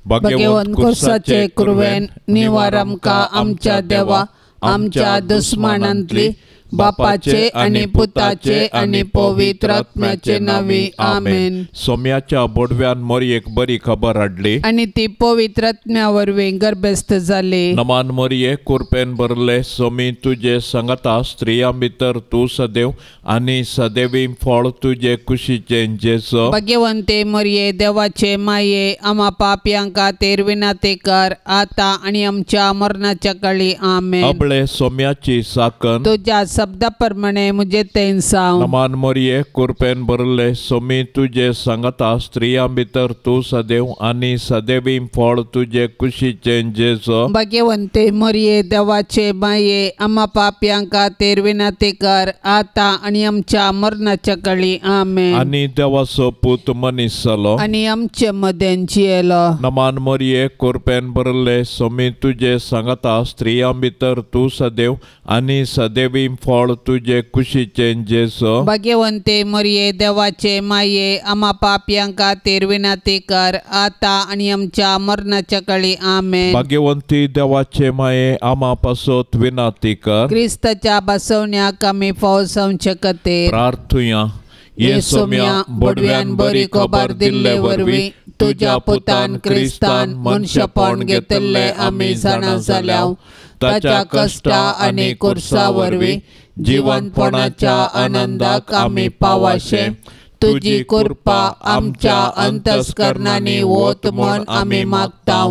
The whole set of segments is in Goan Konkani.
भाग्यवंत कुर्साचे कुरवेन निवार आमकां आमच्या देवा आमच्या दुस्मानांतली बापाचे आनी पुताचे आनी पवित्र आत्म्याचे नांवी आमेन. सोम्याच्या बोडव्यान मोरयेक बरी खबर हाडली आनी ती पवित्र आत्म्या वरवीं गर्भस्थ जाली. नमान मोरये कुरपेन भरले सोमी तुजे संगता स्त्रियां भितर तूं सदैव आनी सदैवी फळ तुजे कुशीचें जेजू. भाग्यवंते मोरये देवाचे माये आमा पापयां खातीर विनंती कर आतां आनी आमच्या मरणाच्या काळी आमेन. अबळे सोम्याची साकन तुज्या शब्दा प्रमाणे मुझे तेंसाव. नमान मोरये कुरपेन भरले सोमी तुजे संगता स्त्रियां भितर तूं सदैव आनी सदैवी फळ तुजे कुशीचें जेजू. भाग्यवंते मोरये देवाचे माये आमा पापयां खातीर विनंती कर आतां आनी आमच्या मरणाच्या काळी आमेन. आनी देवाचो पूत मनीस जालो आनी आमचे मदें जियेलो. नमान मोरये कुरपेन भरले सोमी तुजे संगता स्त्रियां भितर तूं सदैव आनी सदैवी फळ तुजे कुशीचें जेजू. भाग्यवंते मोरये देवाचे माये आमा पापयां खातीर विनंती कर आतां आनी आमच्या मरणाच्या काळी आमेन. भाग्यवंती देवाचे माये आमा पासत विनंती कर. क्रिस्ताच्या बसवण्याक आमी फाव जावचे खातीर प्रार्थुया. ये सोम्या बोडव्यान बरी खबर दिल्ले वरवीं तुज्या पुतान क्रिस्तान मनशेपण घेतिल्लें आमी जाणा जाल्या. ताच्या कश्टा आनी कुर्सा वरवीं जिवनपणाच्या आनंदाक आमी पावाशे. तुजी कृपा आमच्या अंतस्करणांनी वत म्हूण आमी मागता.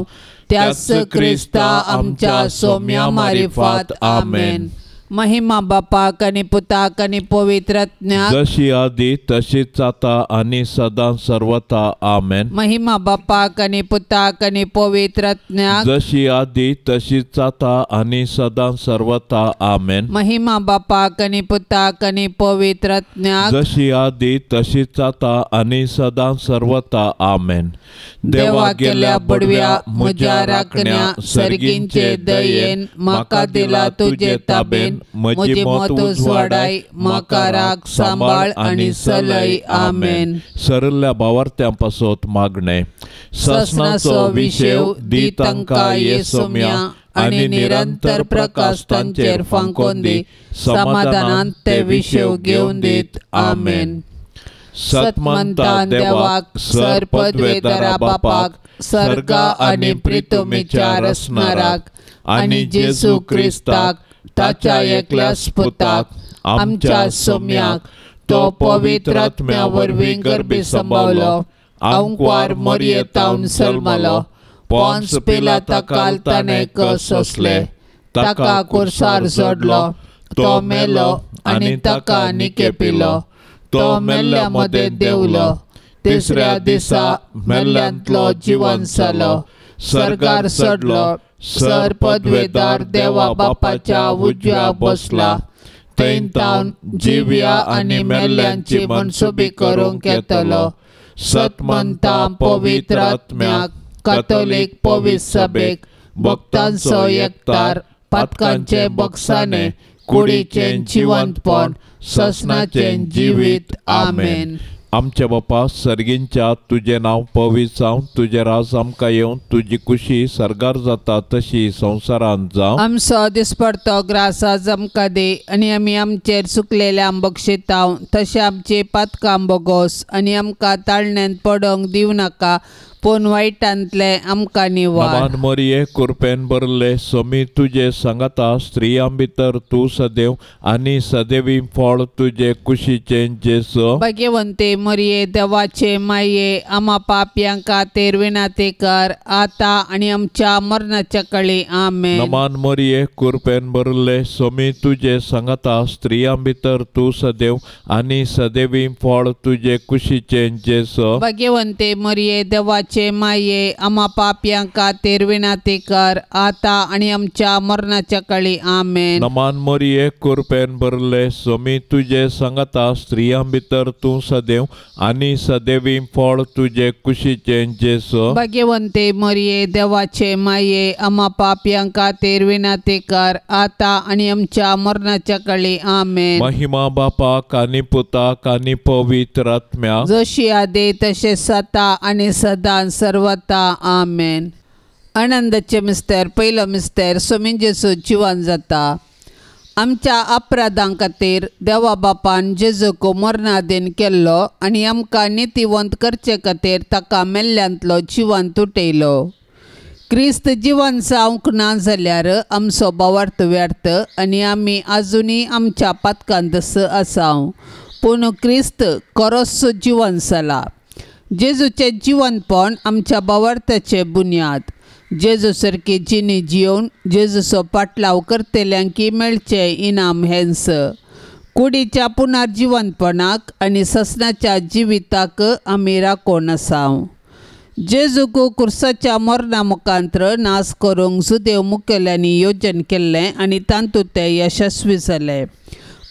त्याच क्रिस्ता आमच्या सोम्या मारिफात आमेन. महिमा बापाक आनी पुताक आनी पवित्र आत्म्याक जशी आदी तशीच आता आनी सदां सर्वथा आमेन. महिमा बापाक आनी पुताक आनी पवित्र आत्म्याक जशी आदी तशीच आता आनी सदां सर्वथा आमेन. महिमा बापाक आनी पुताक आनी पवित्र आत्म्याक जशी आदी तशीच आता आनी सदां सर्वथा आमेन. देवा गेल्या बडव्या म्हज्या राखण्या सर्गींचे दयेन म्हाका दिला तुजे ताबेन. म्हजी मत उजवाडाय म्हाका राख सांबाळ आनी सलय आमेन. सरल्या भावार्थ्यां पासत मागणें. ससनाचो विशेव दी तांकां ये सोम्या आनी निरंतर प्रकाश तांचेर फांकोन दी. समाधानान ते विशेव घेवन दीत आमेन. सतमंता देवाक सर पदवेदारा बापाक सर्गा आनी प्रितुमीच्या रसणाराक आनी जेजू क्रिस्ताक ताच्या एकल्याच पुताक आमच्या सोम्याक तो पवित्र आत्म्या वरवीं गर्भी संभावलो. आंकवार मोरयेतावन सल्मालो. पोन्स पिलाता काल ताणें कस सोंसले. ताका कुर्सार जोडलो. तो मेलो आनी ताका निकेपिलो. तो मेल्ल्या मदें देंवलो. तिसऱ्या दिसा मेल्ल्यांतलो जिवन जालो. सर्गार चडलो. सर पदवेदार देवा बापाच्या उजव्या बसला. थंय तावन जिव्या आनी मेल्ल्यांची मनसुबी करूंक येतलो. सतमंता पवित्र आत्म्याक कातोलीक पवित्र सभेक भक्तांचो एकतार पातकांचे बक्षाने कुडीचें जिवंतपण ससनाचें जिवीत आमेन. आमच्या बापा सर्गींच्या तुजें नांव पवित्र जावं, तुजें राज आमकां येवं, तुजी कुशी सर्गार जाता तशी संवसारांत जावं. आमचो दिसपडतो ग्रास आज आमकां दी आनी आमी आमचेर चुकलेल्यांक बक्षिताव तशें आमची पातकां बोगोस आनी आमकां ताळण्यांत पडोवंक दिवं नाका पूण वायटांतलें आमकां निवार. नमान मोरये कुरपेन भरले सोमी तुजे संगता स्त्रियां भितर तूं सदैव आनी सदैवी फळ तुजे कुशीचें जेजू. भाग्यवंते मोरये देवाचे माये आमा पापयां खातीर विनंती कर आतां आनी आमच्या मरणाच्या काळी आमेन. नमान मोरये कुरपेन भरले सोमी तुजे संगता स्त्रियां भितर तूं सदैव आनी सदैवी फळ तुजे कुशीचें जेजू. भाग्यवंते मोरये देवाचे माये आमा पापयां खातीर विनंती कर आतां आनी आमच्या मरणाच्या काळी आमेन. नमान मोरये कुरपेन भरले सोमी तुजे संगता स्त्रियां भितर तूं सदैव आनी सदैवी फळ तुजे कुशीचें जेजू. भाग्यवंते मोरये देवाचे माये आमा पापयां खातीर विनंती कर आतां आनी आमच्या मरणाच्या काळी आमेन. महिमा बापाक आनी पुताक आनी पवित्र आत्म्याक जशी आदी तशें सता आनी सदां युगान सर्वता. आमेन. आनंदाचे मिस्तेर. पयलो मिस्तेर स्वामी जेजू जिवन जाता. आमच्या अपराधां खातीर देवा बापान जेजूक मरणादीन केल्लो आनी आमकां नितीवंत करचे खातीर ताका मेल्ल्यांतलो जिवंत उठयलो. क्रिस्त जिवन जावंक ना जाल्यार आमचो भावार्थ व्यर्थ आनी आमी आजुनूय आमच्या पातकांत आसा. पूण क्रिस्त खरोच जिवन जाला. जेजूचें जिवनपण आमच्या भावार्थाचें बुन्याद. जेजू सारकी जिणी जियोवन जेजूचो पाटलाव करतल्यांकी मेळचें इनाम हेंच. कुडीच्या पुनर्जिवनपणाक आनी ससनाच्या जिविताक आमी राखून आसा. जेजूक कुर्साच्या मरणा मुखांत्र नाश करूंक जुदेव मुखेल्यांनी योजन केल्लें आनी तातूंत ते यशस्वी जाले.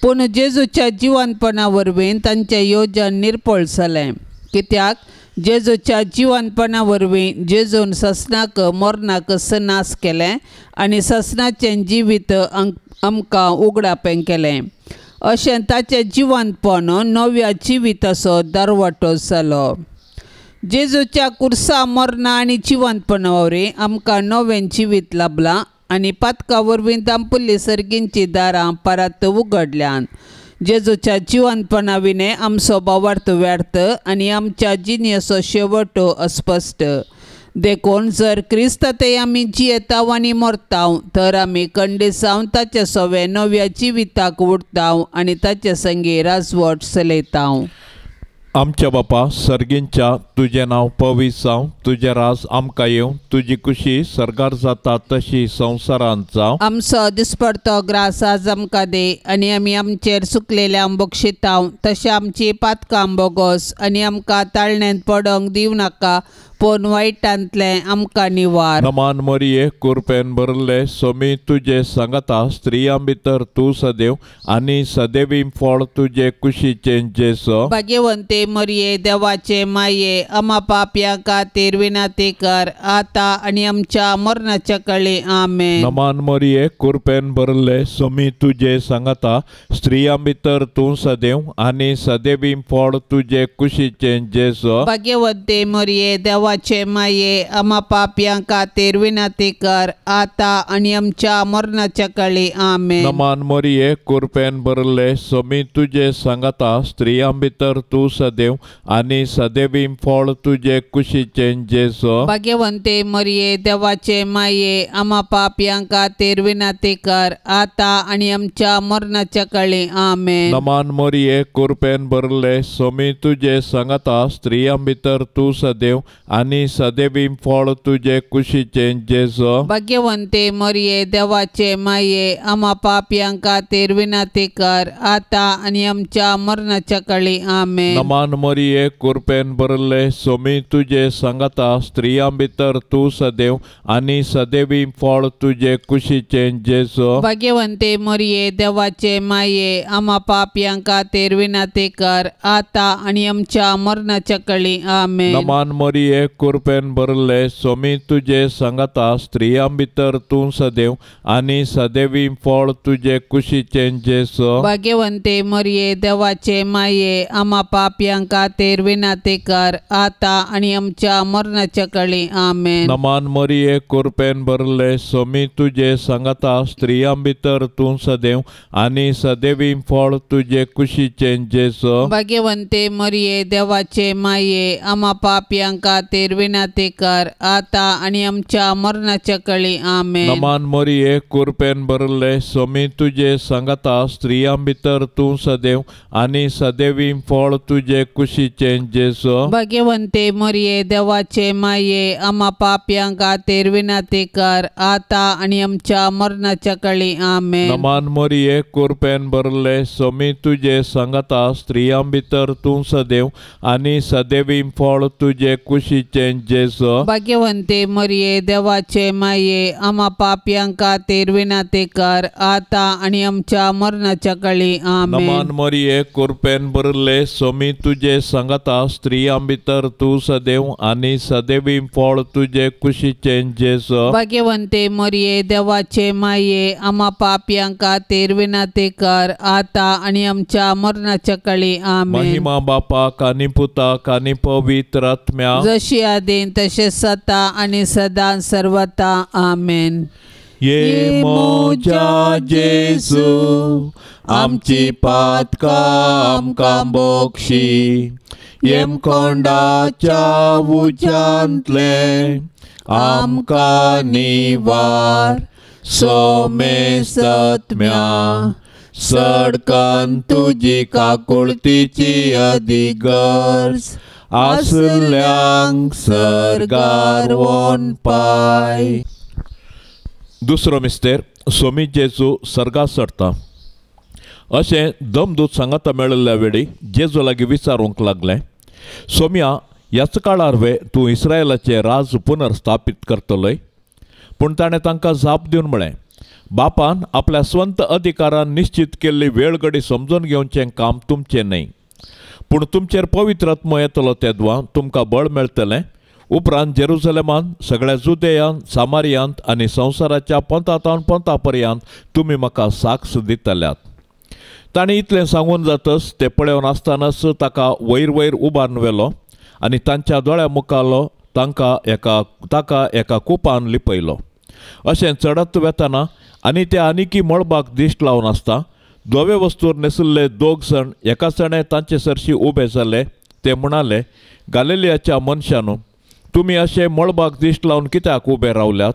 पूण जेजूच्या जिवनपणा वरवीं तांचें योजन निर्पळ जालें. कित्याक जेजूच्या जिवनपणा वरवीं जेजून ससनाक मरणाक नाश केलें आनी ससनाचें जिवीत आमकां उगडापें केलें. अशें ताचें जिवनपण नव्या जिविताचो दरवटो जालो. जेजूच्या कुर्सा मरणा आनी जिवनपणा वरवीं आमकां नवें जिवीत लाबलां आनी पातका वरवीं दांपुल्ली सर्गींची दारां परत उगडल्यान. जेजूच्या जिवनपणा विणें आमचो भावार्थ व्यर्थ आनी आमच्या जिणेचो शेवट अस्पश्ट. देखून जर क्रिस्त ते आमी जियेताव आनी मरताव तर आमी कंडीसांव ताचे सवे नव्या जिविताक उरताव आनी ताचे संगी राजवट चलयताव. आमच्या बापा सर्गींच्या तुजें नांव पवित्र जावं, तुजें राज आमकां येवं, तुजी कुशी सर्गार जाता तशी संवसारांत जावं. आमचो दिसपडतो ग्रास आज आमकां दी आनी आमी आमचेर सुकलेल्या बक्षिताव तशें आमची पातकां बोगोस आनी आमकां ताळण्यांत पडोंक दिवं नाका पूण वायटांतलें आमकां निवार. नमान मरिये कुरपेन भरले स्वामी तुजे सांगाता, स्त्रियां भितर तूं सदैव आनी सदैवी फळ तुजे कुशीचें जेजू. भाग्यवंते मरिये देवाचे माये आमा पापयां खातीर विनंती कर आतां आनी आमच्या मरणाच्या कळी. आमेन. नमान मरिये कुरपेन भरले स्वामी तुजे सांगाता, स्त्रियां भितर तूं सदैव आनी सदैवी फळ तुजे कुशीचें जेजू. भाग्यवंते मरिये देवाचे माये आमा पापयां खातीर विनंती कर आतां आनी आमच्या मरणाच्या कळी. आमेन. नमान मरिये कुरपेन भरले स्वामी तुजे सांगाता, स्त्रियां भितर तूं सदैव आनी सदैवी फळ तुजे कुशीचें जेजू. भाग्यवंते मरिये देवाचे माये आमा पापयां खातीर विनंती कर आतां आनी आमच्या मरणाच्या कळी. आमेन. नमान मरिये कुरपेन भरले स्वामी तुजे सांगाता, स्त्रियां भितर तूं सदैव आनी सदैवी फळ तुजे कुशीचें जेजू. भाग्यवंते मरिये देवाचे माये आमा पापयां खातीर विनंती कर आतां आनी आमच्या मरणाच्या कळी. आमेन. नमान मरिये कुरपेन भरले स्वामी तुजे सांगाता, स्त्रियां भितर तूं सदैव आनी सदैवी फळ तुजे कुशीचें जेजू. भाग्यवंते मरिये देवाचे माये आमा पापयां खातीर विनंती कर आतां आनी आमच्या मरणाच्या कळी. आमेन. नमान मरिये कुरपेन भरले स्वामी तुजे सांगाता, स्त्रियां भितर तूं सदैव आनी सदैवी फळ तुजे कुशीचें जेजू. भाग्यवंते मरिये देवाचे माये आमा पापयां खातीर विनंती कर आतां आनी आमच्या मरणाच्या कळी. आमेन. नमान मरिये कुरपेन भरले स्वामी तुजे सांगाता, स्त्रियां भितर तूं सदैव आनी सदैवी फळ तुजे कुशीचें जेजू. भाग्यवंते मरिये देवाचे माये आमा पापयां खातीर विनंती कर आतां आनी आमच्या मरणाच्या कळी. आमेन. नमान मरिये कुरपेन भरले स्वामी तुजे सांगाता, स्त्रियां भितर तूं सदैव आनी सदैवी फळ तुजे कुशीचें जेजू. भाग्यवंते मरिये देवाचे माये आमा पापयां खातीर विनंती कर आतां आनी आमच्या मरणाच्या कळी. आमेन. नमान मरिये कुरपेन भरले स्वामी तुजे सांगाता, स्त्रियां भितर तूं सदैव आनी सदैवी फळ तुजे कुशीचें जेजू. भाग्यवंते मरिये देवाचे माये आमा पापयां खातीर विनंती कर आतां आनी आमच्या मरणाच्या कळी. आमेन. नमान मरिये कुरपेन भरले स्वामी तुजे सांगाता, स्त्रियां भितर तूं सदैव आनी सदैवी फळ तुजे कुशीचें जेजू. भाग्यवंते मरिये देवाचे माये आमा पापयां खातीर विनंती कर आतां आनी आमच्या मरणाच्या कळी. आमेन. महिमा बापाक आनी पुताक आनी पवित्र आत्म्याक, जशी जशी आदीं तशें सता आनी सदां सर्वता. आमेन. ये मोजा जेजू आमची पातकां आमकां बोक्षी, येमकोंडाच्या उज्यांतलें आमकां निवार. सोमेस्तत्म्या सडकन तुजी काकुळतीची अधिगर्ज आसल्यांक सर्गार वोन पाय. दुसरो मिस्तेर सोमी जेजू सर्गा चडटा अशें दमदूत सांगाता मेळिल्ल्या वेळी जेजू लागीं विचारूंक लागलें, सोम्या ह्याच काळार वे तूं इस्रायलाचें राज पुनर्स्थापीत करतलोय? पूण ताणें तांकां जाप दिवन म्हळें, बापान आपल्या स्वंत अधिकारान निश्चित केल्ली वेळ घडी समजून घेवचें काम तुमचें न्हय, पूण तुमचेर पवित्र आत्मो येतलो तेदवा तुमकां बळ मेळटलें. उपरांत जेरुजलेमान, सगळ्या जुदेयांत, सामारियांत आनी संवसाराच्या पोंतातावन पोंता पर्यंत तुमी म्हाका साक्ष दितल्यात. ताणें इतलें सांगून जातच ते पळोवन आसतनाच ताका वयर वयर उबारून व्हेलो आनी तांच्या दोळ्या मुखालो तांकां एका ताका एका कुपान लिपयलो. अशें चडत वेतना आनी ते आनिकी मळबाक दिश्ट लावन आसता धवे वस्तूर न्हेसिल्ले दोग जाण एका सणे तांचे सरशी उबे जाले. ते म्हणाले, गालिलियाच्या मनशानू, तुमी अशें मळबाक दिश्ट लावन कित्याक उबे रावल्यात?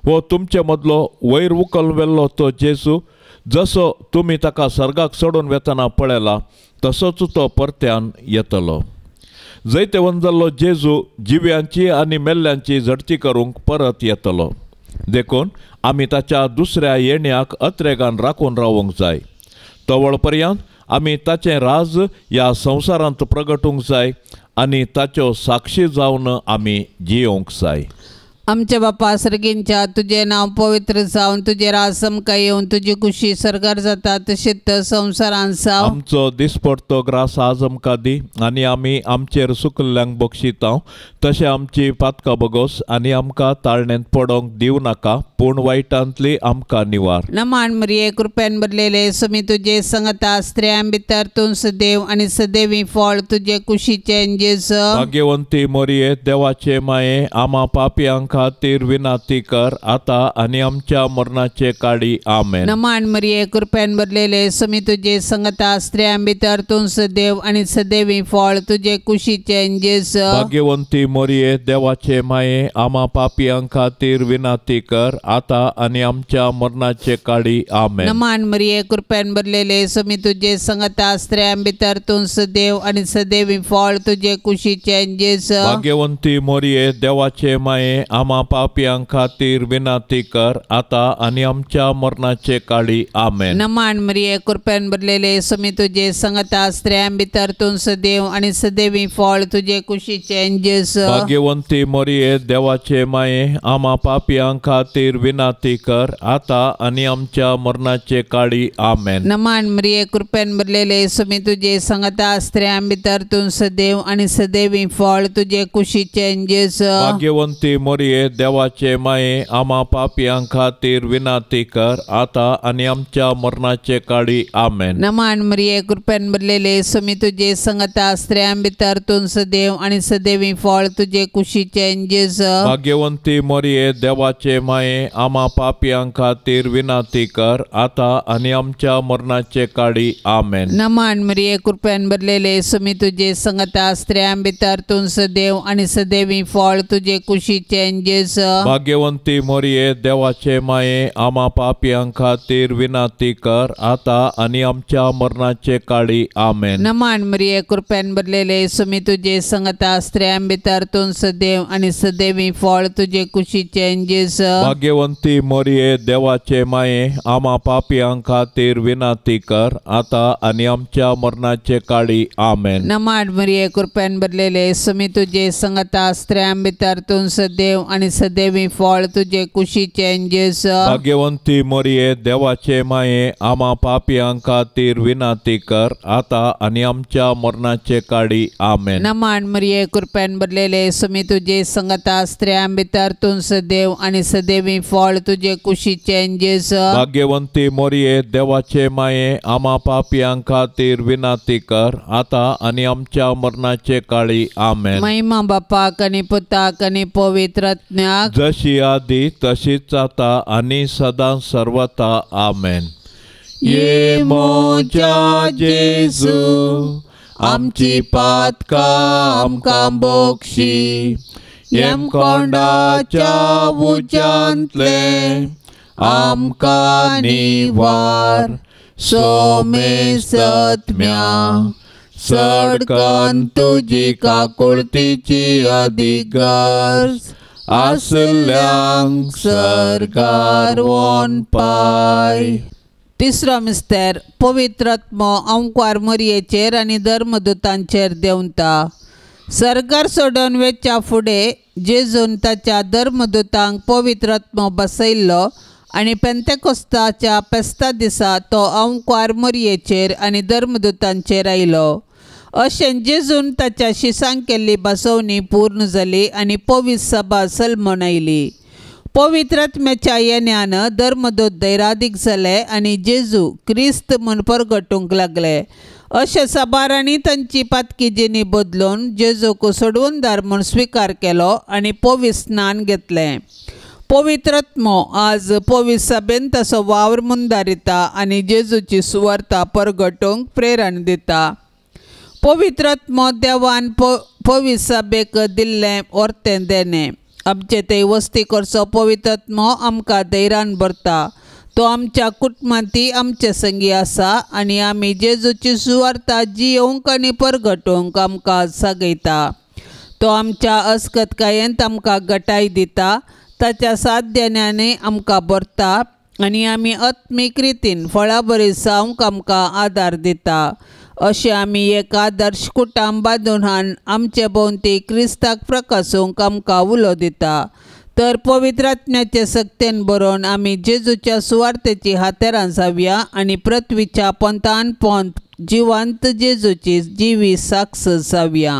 हो तुमचे मदलो वयर उकल व्हेल्लो तो जेजू, जसो तुमी ताका सर्गाक चडून वेतना पळयला तसोच तो परत्यान येतलो. जैतेवंत जाल्लो जेजू जिव्यांची आनी मेल्ल्यांची झडती करूंक परत येतलो. देखून आमी ताच्या दुसऱ्या येण्याक अत्रेगान राखून रावूंक जाय. तवळ पर्यंत आमी ताचें राज ह्या संवसारांत प्रगटूंक जाय आनी ताच्यो साक्षी जावन आमी जियोवंक जाय. आमच्या बापा सर्गींच्या, तुजें नांव पवित्र जावन, तुजें राज आमकां येवन, तुजी खुशी सर्गार जाता तशेंच संवसारांत जावं. आमचो दिसपडतो ग्रास आज आमकां दी आनी आमी आमचेर सुकल्ल्यांक बक्षितांव तशें आमची पातकां बगोस आनी आमकां ताळणेंत पडोंक दिवं नाका, पूण वायटांतली आमकां निवार. नमान मरिये, कृपेन भरलेले, सुमी तुजे संगता, स्त्रियां भितर तूं सदैव आनी सदैवी फळ तुजे कुशीचें जेजू. भाग्यवंती मोरये, देवाचे माये, आमा पापयांक खातीर विनाती कर आता आनी आमच्या मरणाचे काळी. आमेन. नमान मरिये, कृपेन भरलेले, सुमी तुजे संगता, स्त्रियां भितर तूं सदैव आनी सदैवी फळ तुजे कुशीचें जेजू. भाग्यवंती मोरये, देवाचे माये, आमा पापयांक खातीर विनाती कर आता आनी आमच्या मरणाचे काळी. आमेन. नमान मरिये, कृपेन भरलेले, सुमी तुजे संगता, स्त्रियां भितर तूं सदैव आनी सदैवी फळ तुजे कुशीचें जेजू. भाग्यवंती मोरये, देवाचे माये, आमा पापयांक खातीर विनाती कर आता आनी आमच्या मरणाचे काळी. आमेन. नमान मरिये, कृपेन भरलेले, सुमी तुजे संगता, स्त्रियां भितर तूं सदैव आनी सदैवी फळ तुजे कुशीचें जेजू. भाग्यवंती मोरये, देवाचे माये, आमा पापयांक खातीर विनाती कर आता आनी आमच्या मरणाचे काळी. आमेन. नमान मरिये, कृपेन भरलेले, सुमी तुजे संगता, स्त्रियां भितर तूं सदैव आनी सदैवी फळ तुजे कुशीचें जेजू. भाग्यवंती मोरये, देवाचे माये, आमा पापयांक खातीर विनाती कर आता आनी आमच्या मरणाचे काळी. आमेन. नमान मरिये, कृपेन भरलेले, सुमी तुजे संगता, स्त्रियां भितर तूं सदैव आनी सदैवी फळ तुजे कुशीचें जेजू. भाग्यवंती मोरये, देवाचे माये, आमा पापयांक खातीर विनाती कर आता आनी आमच्या मरणाचे काळी. आमेन. नमान मरिये, कृपेन भरलेले, सुमी तुजे संगता, स्त्रियां भितर तूं सदैव आनी सदैवी फळ तुजे कुशीचें जेजू. भाग्यवंती मोरये, देवाचे माये, आमा पापयांक खातीर विनाती कर आता आनी आमच्या मरणाचे काळी. आमेन. नमान मरिये, कृपेन भरलेले, सुमी तुजे संगता, स्त्रियां भितर तूं सदैव आनी सदैवी फळ तुजे कुशीचें जेजू. भाग्यवंती मोरये, देवाचे माये, आमा पापयांक खातीर विनाती कर आता आनी आमच्या मरणाचे काळी. आमेन. नमान मरिये, कृपेन भरलेले, सुमी तुजे संगता, स्त्रियां भितर तूं सदैव आनी सदैवी फळ तुजे कुशीचें जेजू. भाग्यवंती मरिये देवाचे माये आमा पापयां खातीर विनंती कर आतां आनी आमच्या मरणाचे काळी. आमेन. नमन मरिये कृपेन भरलेले स्वामी तुजे संगता स्त्रियां भितर तूं सदैव आनी सदैवी फळ तुजे कुशीचें जेजू. भाग्यवंती मरिये देवाचे माये आमा पापयां खातीर विनंती कर आतां आनी आमच्या मरणाचे काळी. आमेन. महिमा बापाक आनी पुताक आनी पवित्र आत्म्याक, जशी आदी तशीच आतां आनी सदां सर्वता. आमेन. ये म्हज्या जेजू आमची पातकां आमकां बक्षी, यमकोंडाच्या उज्यांतले आमकां निवार, सोमे सत्म्या सडकन तुजी काकुळतीची अदीक गरज आसल्यांक सरकार वोन पाय. तिसरो मिस्तेर पवित्र आत्मो अंकुर मरियेचेर आनी धर्मदूतांचेर देंवता. सरकार सोडून वेच्या फुडें जेजून ताच्या धर्मदूतांक पवित्र आत्मो बसयल्लो आनी पेंतेकोस्ताच्या फेस्ता दिसा तो अंकुर मरियेचेर आनी धर्मदूतांचेर आयलो. अशें जेजून ताच्या शिसांक केल्ली बसवणी पूर्ण जाली आनी पवित्र सभा सलमून आयली. पवित्र आत्म्याच्या येण्यान धर्मदूत धैरादीक जाले आनी जेजू क्रिस्त म्हूण परगटूंक लागले. अशें साबारांनी तांची पातकी जिणी बदलून जेजूक सोडवणदार म्हूण स्विकार केलो आनी पवित्र स्नान घेतलें. पवित्र आत्मो आज पवित्र सभेन ताचो वावर मुंदारिता आनी जेजूची सुवार्ता परगटूंक प्रेरण दिता. पवित्र आत्मो देवान पवित्र सभेक दिल्लें वर्तें देणें. आमचे ते वस्ती करचो पवित्र आत्मो आमकां धैर्यान भरता. तो आमच्या कुटुंबांत आमचे संगी आसा आनी आमी जेजूची सुवार्ता जियोवंक आनी परगटूंक आमकां सागयता. तो आमच्या अस्कतकायेंत आमकां गटाय दिता, ताच्या साथ देण्यांनी आमकां भरता आनी आमी आत्मीक रितीन फळां बरी जावंक आमकां आदार दिता. अशें आमी एक आदर्श कुटुंब बांदून हाडून आमचे भोंवती क्रिस्ताक प्रकासूंक आमकां उलो दिता. तर पवित्र आत्म्याचे सक्तेन बरोवन आमी जेजूच्या सुवार्तेची हातेरां जावया आनी पृथ्वीच्या पोंतान पोंत जिवंत जेजूची जिवी साक्ष जावया.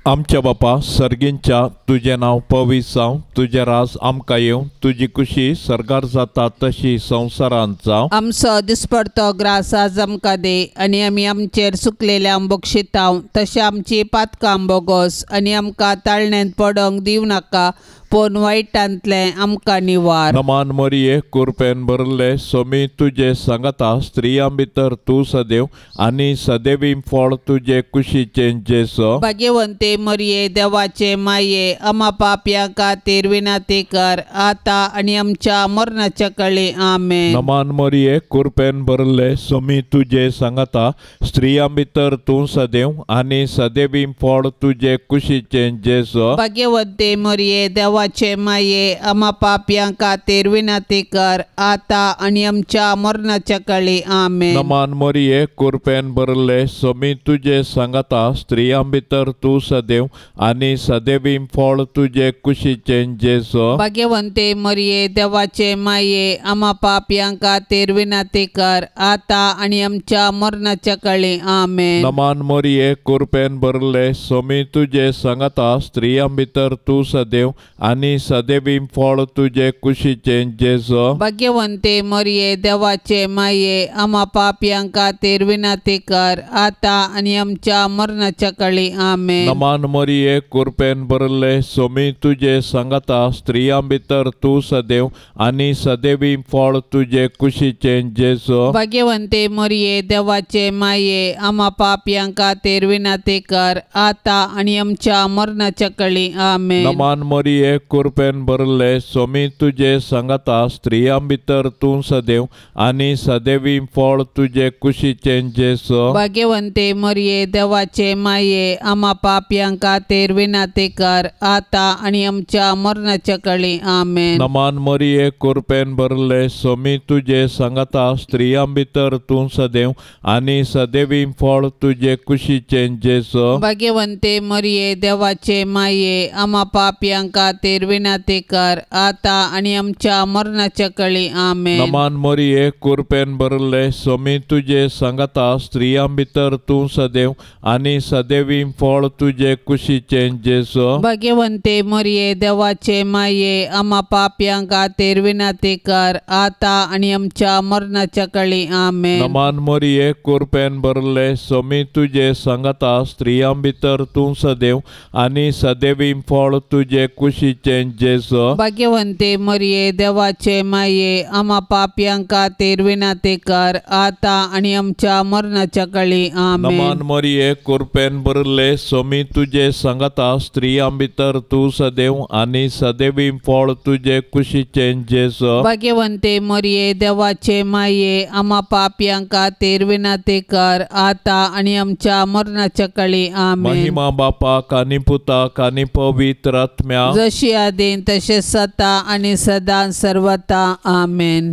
आमच्या बापा सर्गींच्या तुजें नांव पवित्र जावं, तुजें राज आमकां येवं, तुजी कुशी सर्गार जाता तशी संवसारांत जावं. आमचो दिसपडतो ग्रास आज आमकां दी आनी आमी आमचेर सुकलेल्या बक्षितांव तशें आमची पातकां बोगोस आनी आमकां ताळण्यांत पडोंक दिवं नाका, पूण वायटांतलें आमकां निवार. नमान मरिये कुरपेन भरले सोमी तुजे सांगता, स्त्रियां भितर तूं सदैव आनी सदैवी फळ तुजे कुशीचें जेजू. भाग्यवंते मरिये देवाचे माये आमा पापयां खातीर विनंती कर आतां आनी आमच्या मरणाच्या काळी. आमेन. नमान मरिये कुरपेन भरले सोमी तुजे सांगता, स्त्रियां भितर तूं सदैव आनी सदैवी फळ तुजे कुशीचें जेजू. भाग्यवंते मरिये देवाचे माये आमा पापयां खातीर विनंती कर आतां आनी आमच्या मरणाच्या काळी. आमेन. नमान मरिये कुरपेन भरले सोमी तुजे सांगता, स्त्रियां भितर तूं सदैव आनी सदैवी फळ तुजे कुशीचें जेजू. भाग्यवंते मरिये देवाचे माये आमा पापयां खातीर विनंती कर आतां आनी आमच्या मरणाच्या काळी. आमेन. नमान मरिये कुरपेन भरले सोमी तुजे सांगता, स्त्रियां भितर तूं सदैव आनी सदैवी फळ तुजे कुशीचें जेजू. भाग्यवंते मरिये देवाचे माये आमा पापयां खातीर विनंती कर आतां आनी आमच्या मरणाच्या काळी. आमेन. नमान मरिये कुरपेन भरले सोमी तुजे सांगता, स्त्रियां भितर तूं सदैव आनी सदैवी फळ तुजे कुशीचें जेजू. भाग्यवंते मरिये देवाचे माये आमा पापयां खातीर विनंती कर आतां आनी आमच्या मरणाच्या काळी. आमेन. नमान मरिये कुरपेन भरले सोमी तुजे सांगता, स्त्रियां भितर तूं सदैव आनी सदैवी फळ तुजे कुशीचें जेजू. भाग्यवंते मरिये देवाचे माये आमा पापयां खातीर विनंती कर आतां आनी आमच्या मरणाच्या काळी. आमेन. नमान मरिये कुरपेन भरले सोमी तुजे सांगता, स्त्रियां भितर तूं सदैव आनी सदैवी फळ तुजे कुशीचें जेजू. भाग्यवंते मरिये देवाचे माये आमा पापयां खातीर खातीर विनंती कर आतां आनी आमच्या मरणाच्या कळी. आमेन. नमान मरिये, कुरपेन भरले, सोमी तुजे सांगाता, स्त्रियां भितर तूं सदैव आनी सदैवी फळ तुजे कुशीचें जेजू. भाग्यवंते मरिये, देवाचे माये, आमा पापयां खातीर विनंती कर आतां आनी आमच्या मरणाच्या कळी. आमेन. नमान मरिये, कुरपेन भरले, सोमी तुजे सांगाता, स्त्रियां भितर तूं सदैव आनी सदैवी फळ तुजे कुशीचें जेजू. भाग्यवंते मरिये, देवाचे माये, आमा पापयां खातीर विनंती कर आतां आनी आमच्या मरणाच्या कळी. आमेन. नमान मरिये, कुरपेन भरले, सोमी तुजे सांगाता, स्त्रियां भितर तूं सदैव आनी सदैवी फळ तुजे कुशीचें जेजू. भाग्यवंते मरिये, देवाचे माये, आमा पापयां खातीर विनंती कर आतां आनी आमच्या मरणाच्या कळी. आमेन. महिमा बापाक आनी पुताक आनी पवित्र आत्म्याक, जशी आदीं तशें सता आनी सदां सर्वता. आमेन.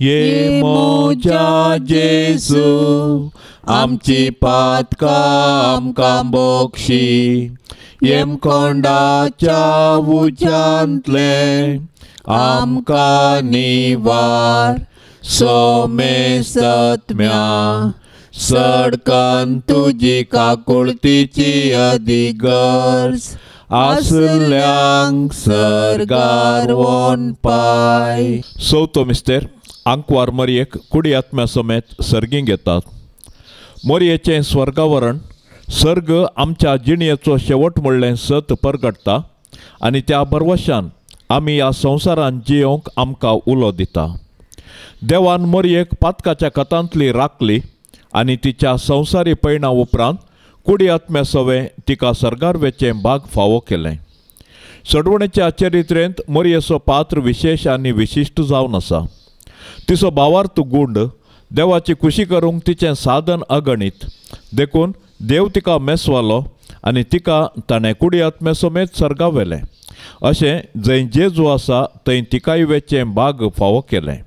ये मोजा जेजू, आमची पातकां आमकां बोक्षी, येमकोंडाच्या उज्यांतलें आमकां निवार, सोमेस्तत्म्या सडकन तुजी काकुळतीची अदीक गरज आसल्यांक सर्गार वोन पाय. चवथो मिस्तेर, आंकवार मरयेक कुडी आत्म्या समेत सर्गीं घेतात. मरयेचें स्वर्गावरण सर्ग आमच्या जिणेचो शेवट म्हणलें सत परगटता आनी त्या भरवशान आमी ह्या संवसारांत जियोवंक आमकां उलो दिता. देवान मरयेक पातकाच्या कथांतली राखली आनी तिच्या संवसारी पयणा उपरांत कुडी आत्म्या सवें तिका सर्गार वेचें भाग फावो केलें. सडवणेच्या चरित्रेंत मरयेचो पात्र विशेश आनी विशिश्ट जावन आसा. तिचो भावार्थ गूंड, देवाची खुशी करूंक तिचें साधन अगणीत, देखून देव तिका मेसवालो आनी तिका ताणें कुडी आत्म्या समेत सर्गा व्हेलें. अशें जंय जेजू आसा थंय तिकाय वेचें भाग फावो केलें.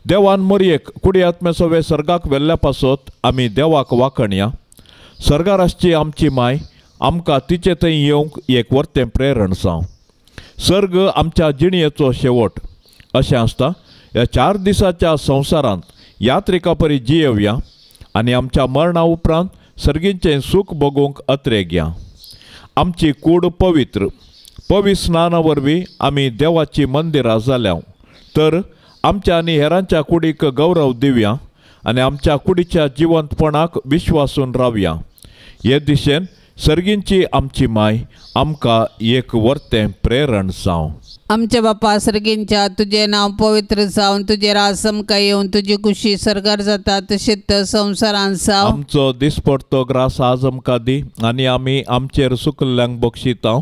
देवान मरयेक कुडी आत्म्या सवें सर्गाक व्हेल्ल्या पासत आमी देवाक वाखणया. सर्गार आसची आमची माय आमकां तिचे थंय येवंक एक वर्तें प्रेरण जावं. सर्ग आमच्या जिणेचो शेवट अशें आसता. ह्या 4 दिसाच्या संवसारांत यात्रिका परी जियेवया आनी आमच्या मरणा उपरांत सर्गींचें सूख भोगूंक अत्रेगया. आमची कूड पवित्र पवित्र स्नाना वरवीं आमी देवाची मंदिरां जाल्या तर आमच्या आनी हेरांच्या कुडीक गौरव दिवया आनी आमच्या कुडीच्या जिवंतपणाक विश्वासून रावया. हे दिशेन सर्गींची आमची माय आमकां एक वर्तें प्रेरण जावं. आमच्या बापा सर्गींच्या, तुजें नांव पवित्र जावन, तुजें राज आमकां येवन, तुजी खुशी सर्गार जाता तशेंच संवसारांत जावं. आमचो दिसपडतो ग्रास आज आमकां दी आनी आमी आमचेर सुकल्ल्यांक बक्षिता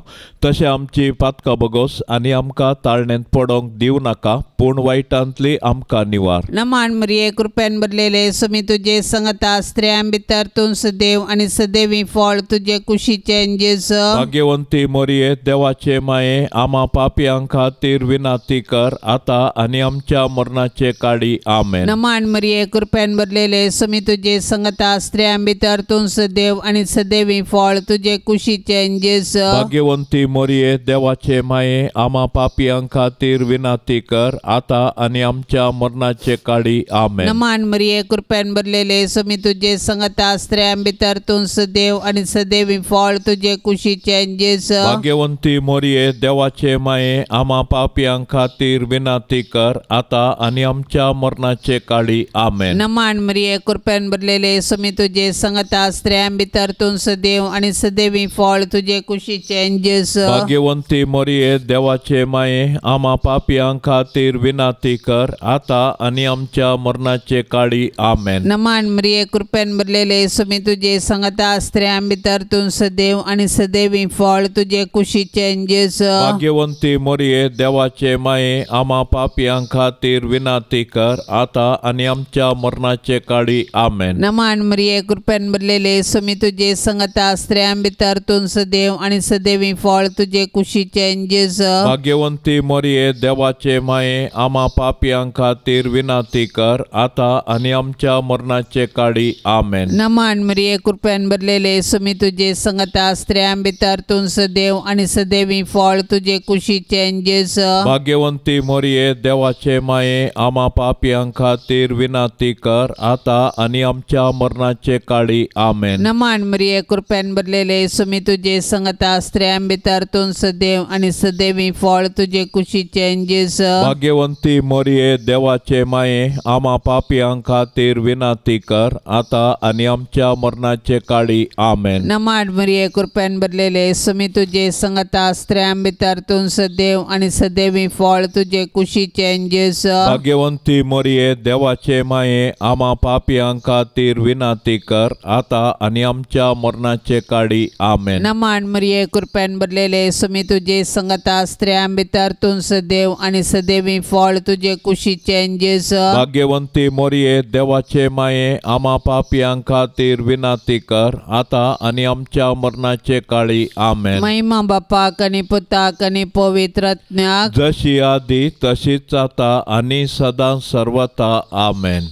तशें आमची पातकां बगोस आनी आमकां ताळणेंत पडोंक दिवं नाका, पूण वायटांतली आमकां निवार. नमान मरिये, कृपेन भरलेले, सुमी तुजे संगता, स्त्रियां भितर तूं सदैव आनी सदैवी फळ तुजे कुशीचें जेजू. भाग्यवंती मरिये, देवाचे माये, आमा पापयांक खातीर विनंती कर आतां आनी आमच्या मरणाचे काळी. आमेन. नमान मरिये, कृपेन भरलेले, सुमी तुजे संगता, स्त्रियां भितर तूं सदैव आनी सदैवी फळ तुजे कुशीचें जेजू. भाग्यवंती मरिये, देवाचे माये, आमा पापयां खातीर विनंती कर आतां आनी आमच्या मरणाचे काळी. आमेन. नमान मरिये, कृपेन भरलेले, सुमी तुजे संगता, स्त्रियां भितर तूं सदैव आनी सदैवी फळ तुजे कुशीचें जेजू. भाग्यवंती मरिये, देवाचे माये, आमा पापयां खातीर विनंती कर आतां आनी आमच्या मरणाचे काळी. आमेन. नमान मरिये, कृपेन भरलेले, सुमी तुजे संगता, स्त्रियां भितर तूं सदैव आनी सदैवी फळ तुजे कुशीचें जेजू. भाग्यवंती मरिये, देवाचे माये, आमा पापयां खातीर विनंती कर आतां आनी आमच्या मरणाचे काळी. आमेन. नमान मरिये, कृपेन भरलेले, सुमी तुजे संगता, स्त्रियां भितर तूं सदैव आनी सदैवी फळ तुजे कुशीचें जेजू. भाग्यवंती मरिये, मोरये देवाचे माये आमा पापयां खातीर विनंती कर आता आनी आमच्या मरणाचे काळी आमेन. नमान मरिये कृपेन भरलेले स्वामी तुजे संगता स्त्रियां भितर तूं सदैव आनी सदैवी फळ तुजे कुशीचें जेजू. भाग्यवंती मोरये देवाचे माये आमा पापयां खातीर विनंती कर आता आनी आमच्या मरणाचे काळी आमेन. नमान मरिये कृपेन भरलेले स्वामी तुजे संगता स्त्रियां भितर तूं सदैव आनी सदैवी फळ तुजे कुशीचें जेजू. भाग्यवंती मोरये देवाचे माये आमा पापयां खातीर विनंती कर आता आनी आमच्या मरणाचे काळी आमेन. नमान मरिये कृपेन भरलेले स्वामी तुजे संगता स्त्रियां भितर तूं सदैव आनी सदैवी फळ तुजे कुशीचें जेजू. भाग्यवंती मोरये देवाचे माये आमा पापयां खातीर विनंती कर आता आनी आमच्या मरणाचे काळी आमेन. नमान मरिये कृपेन भरलेले स्वामी तुजे संगता स्त्रियां भितर तूं सदैव आनी सदैवी फळ तुजे कुशीचें जेजू. भाग्यवंती मोरये देवाचे माये आमा पापयां खातीर विनंती कर आता आनी आमच्या मरणाचे काळी आमेन. नमान मरिये कृपेन भरलेले स्वामी तुजे संगता स्त्रियां भितर तूं सदैव आनी सदैवी फळ तुजे कुशीचें जेजू. भाग्यवंती मोरये देवाचे माये आमा पापयां खातीर विनंती कर आता आनी आमच्या मरणाचे काळी आमेन. महिमा बापाक आनी पुताक आनी पवित्र आत्म्याक, जशी आदी तशीच आता आनी सदां सर्वता आमेन.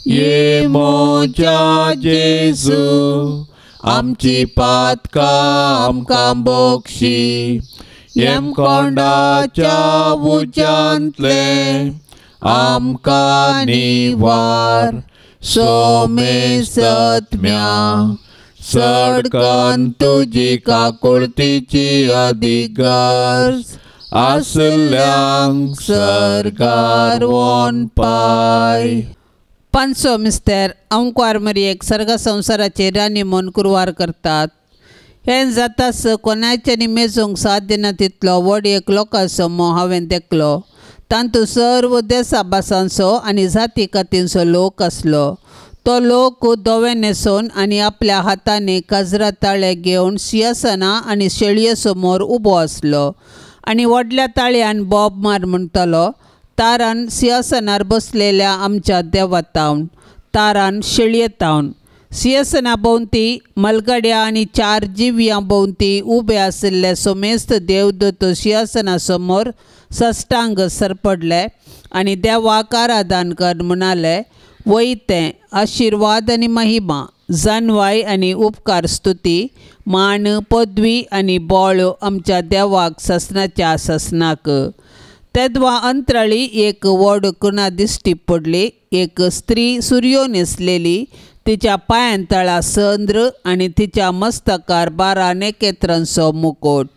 ये मोजा जेजू आमची पातकां आमकां बोक्षी यमकोंडाच्या उज्यांतले आमकां निवार सोमेसत्म्या सडकन तुजी काकुळतीची अदीक गरज आसल्यांक सरकार वोन पाय. पांचसो मिस्तेर अंकुवार मरियेक सर्ग संवसाराचे राणी म्हूण कुरवार करतात. हें जातास कोणाच्यानी मेजूंक साध्य ना तितलो व्हड एक लोकांचो मोह हांवें देखलो. तातूंत सर्व देसा भासांचो आनी जाती कातींचो लोक आसलो. तो लोक धवे न्हेसून आनी आपल्या हातांनी काजरा ताळे घेवन सिंहासना आनी शेळये समोर उबो आसलो आनी व्हडल्या ताळयान बोब मार म्हणटालो, तारान सिंहासनार बसलेल्या आमच्या देवातावन, तारान शेळयेतावन. सिंहासना भोंवती मलगड्या आनी चार जिव्यां भोंवती उबे आशिल्ले सोमेस्त देवदूत सिंहासना समोर सष्टांग सरपडले आनी देवाक आराधन कर म्हणाले, वयतें आशिर्वाद आनी महिमा, जानवाय आनी उपकार स्तुती, मान पदवी आनी बळ आमच्या देवाक ससनाच्या ससनाक. तेदवा अंतराळी एक व्हड कुणा दिश्टी पडली. एक स्त्री सुरयो न्हेसलेली, तिच्या पांयां तळा चंद्र आनी तिच्या मस्तकार 12 नखेत्रांचो मुकोट.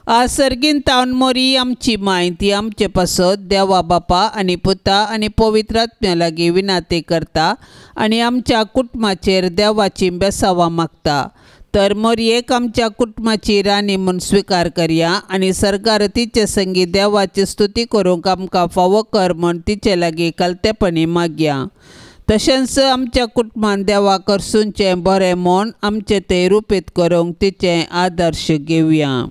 आज सर्गीन तावन मोरी आमची माय ती आमचे पासत देवा बापा आनी पुता आनी पवित्र आत्म्या लागीं विनंती करता आनी आमच्या कुटुंबाचेर देवाची बेसावां मागता. तर मोरयेक आमच्या कुटुंबाची राणी म्हूण स्विकार करया आनी सरकार तिचे संगी देवाची स्तुती करूंक आमकां फावो कर म्हूण तिचे लागीं कलतेपणी मागया. तशेंच आमच्या कुटुंबान देवा करसूनचें बरें म्हूण आमचें तें रुपीत करूंक तिचें आदर्श घेवया.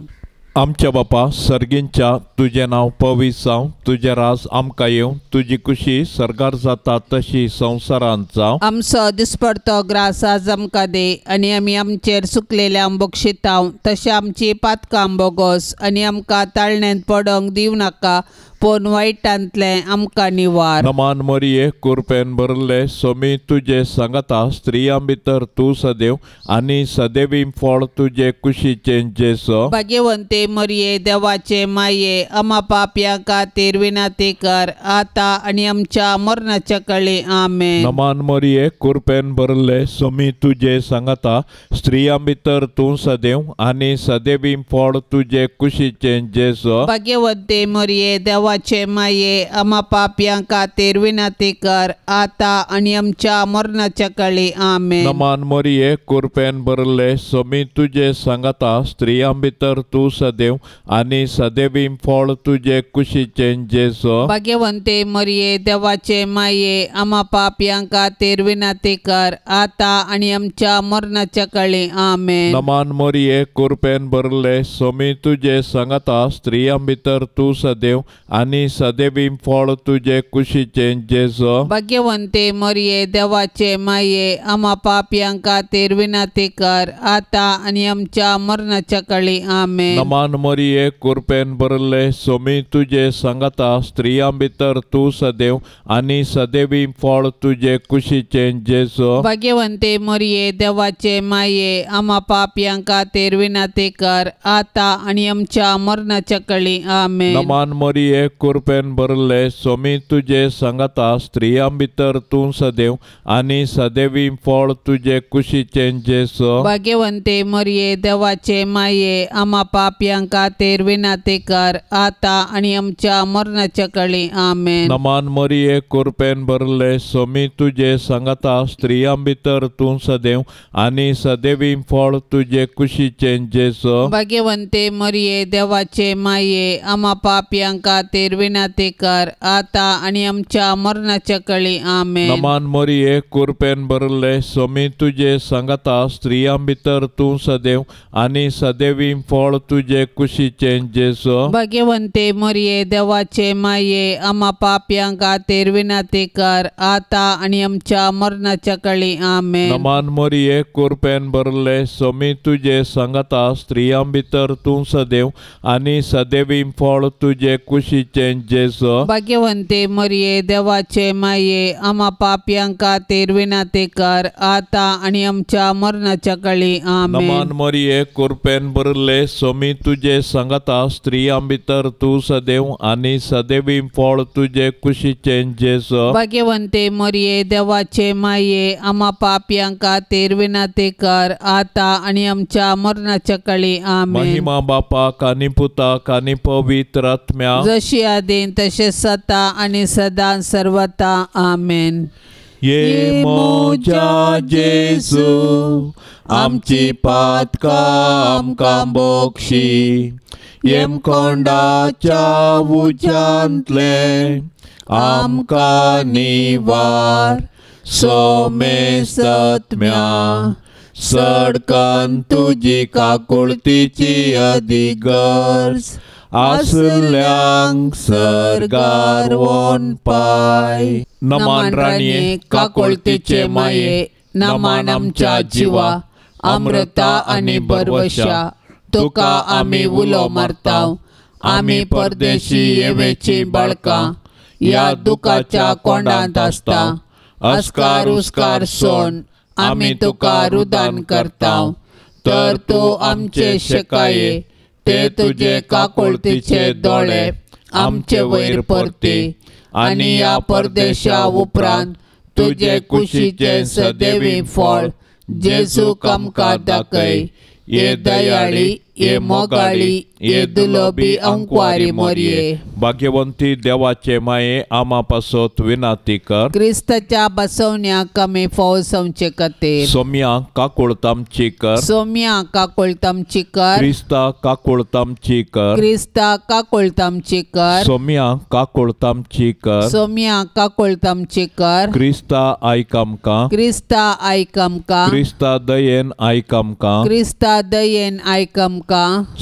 आमच्या बापा सर्गींच्या तुजें नांव पवित्र जावं, तुजें राज आमकां येवं, तुजी कुशी सर्गार जाता तशी संवसारांत जावं. आमचो दिसपडतो ग्रास आज आमकां दी आनी आमी आमचेर सुकलेल्या बक्षिताव तशें आमची पातकां बोगोस आनी आमकां ताळण्यांत पडोंक दिवं नाका पूण वायटांतलें आमकां निवार. नमान मरिये कुरपेन भरले सोमी तुजे सांगता, स्त्रियां भितर तूं सदैव आनी सदैवी फळ तुजे कुशीचें जेजू. भाग्यवंते मरिये देवाचे माये आमा पापयां खातीर विनंती कर आता आनी आमच्या मरणाच्या काळी आमेन. नमान मरिये कुरपेन भरले सोमी तुजे सांगता, स्त्रियां भितर तूं सदैव आनी सदैवी फळ तुजे कुशीचें जेजू. भाग्यवंते मरिये देवाचे देवाचे माये आमा पापयां खातीर विनंती कर आतां आनी आमच्या मरणाच्या काळी आमेन. नमान मोरये कुरपेन भरले सोमी तुजे सांगाता स्त्रियां भितर तूं सदैव आनी सदैवी फळ तुजे कुशीचें जेजू. भाग्यवंते मोरये देवाचे माये आमा पापयां खातीर विनंती कर आतां आनी आमच्या मरणाच्या काळी आमेन. नमान मोरये कुरपेन भरले सोमी तुजे सांगाता स्त्रियां भितर तूं सदैव आनी सदैवी फळ तुजे कुशीचें जेजू. भाग्यवंते मोरये देवाचे माये आमा पापयां खातीर विनंती कर आतां आनी आमच्या मरणाच्या काळी आमेन. नमान मोरये कुरपेन भरले सोमी तुजे सांगाता स्त्रियां भितर तूं सदैव आनी सदैवी फळ तुजे कुशीचें जेजू. भाग्यवंते मोरये देवाचे माये आमा पापयां खातीर विनंती कर आतां आनी आमच्या मरणाच्या काळी आमेन. नमान मोरये कुरपेन भरले सोमी तुजे सांगाता स्त्रियां भितर तूं सदैव आनी सदैवी फळ तुजे कुशीचें जेजू. भाग्यवंते मोरये देवाचे माये आमा पापयां खातीर विनंती कर आतां आनी आमच्या मरणाच्या काळी आमेन. नमान मोरये कुरपेन भरले सोमी तुजे सांगाता स्त्रियां भितर तूं सदैव आनी सदैवी फळ तुजे कुशीचें जेजू. भाग्यवंते मोरये देवाचे माये आमा पापयां खातीर विनंती कर आतां आनी आमच्या मरणाच्या काळी आमेन. नमान मोरये कुरपेन भरले सोमी तुजे सांगाता स्त्रियां भितर तूं सदैव आनी सदैवी फळ तुजे कुशीचें जेजू. भाग्यवंते मोरये देवाचे माये आमा पापयां खातीर विनंती कर आतां आनी आमच्या मरणाच्या काळी आमेन. नमान मोरये कुरपेन भरले सोमी तुजे सांगाता स्त्रियां भितर तूं सदैव आनी सदैवी फळ तुजे कुशीचें जेजू. भाग्यवंते मोरये देवाचे माये आमा पापयां खातीर विनंती कर आतां आनी आमच्या मरणाच्या काळी आमेन. नमान मोरये कुरपेन भरले सोमी तुजे सांगाता स्त्रियां भितर तूं सदैव आनी सदैवी फळ तुजे कुशीचें जेजू. भाग्यवंते मोरये देवाचे माये आमा पापयां खातीर विनंती कर आतां आनी आमच्या मरणाच्या काळी आमेन. महिमा बापाक आनी पुताक आनी पवित्र आत्म्या, जशी आदीन तशें सता आनी सदां सर्वता आमेन. ये मोजा जेजू आमची पातकां आमकां बोक्षी, येमकोंडाच्या उज्यांतले आमकां निवार, सोमेसत्म्या सडकन तुजी काकुळतीची अदीक गरज आसल्यांक सर्गार वोन पाय. नमान राणये काकुळतीचे माये, नमान आमच्या जिवा अमृता आनी बरवशा, तुका आमी उलो मारता. आमी परदेशी येवेची बाळकां ह्या दुखाच्या कोंडांत आसता. अस्कार उस्कार सोण आमी तुका रुदान करता, तर तूं आमचे शेकाये ते तुजे काकुळतीचे दोळे आमचे वयर परती आनी ह्या परदेशा उपरांत तुजे कुशीचें सदैवी फळ जेजू आमकां दाखय. ये दयाळी, ये मोगाळी, ये दुलोबी अंकवारी मोरये. भाग्यवंती देवाचे माये आमा पासत विनाती कर. क्रिस्ताच्या बसवण्याक आमी फौज खातीर. सोम्या काकुळतामची कर. सोम्या काकुळतामची कर. क्रिस्ता काकुळतामची कर. क्रिस्ता काकुळतामची कर. सोम्या काकुळतामची कर. सोम्या काकुळतामची कर. क्रिस्ता आयक आमकां. क्रिस्ता आयक आमकां. क्रिस्ता दयेन आयक आमकां. क्रिस्ता दयेन आयक आमकां.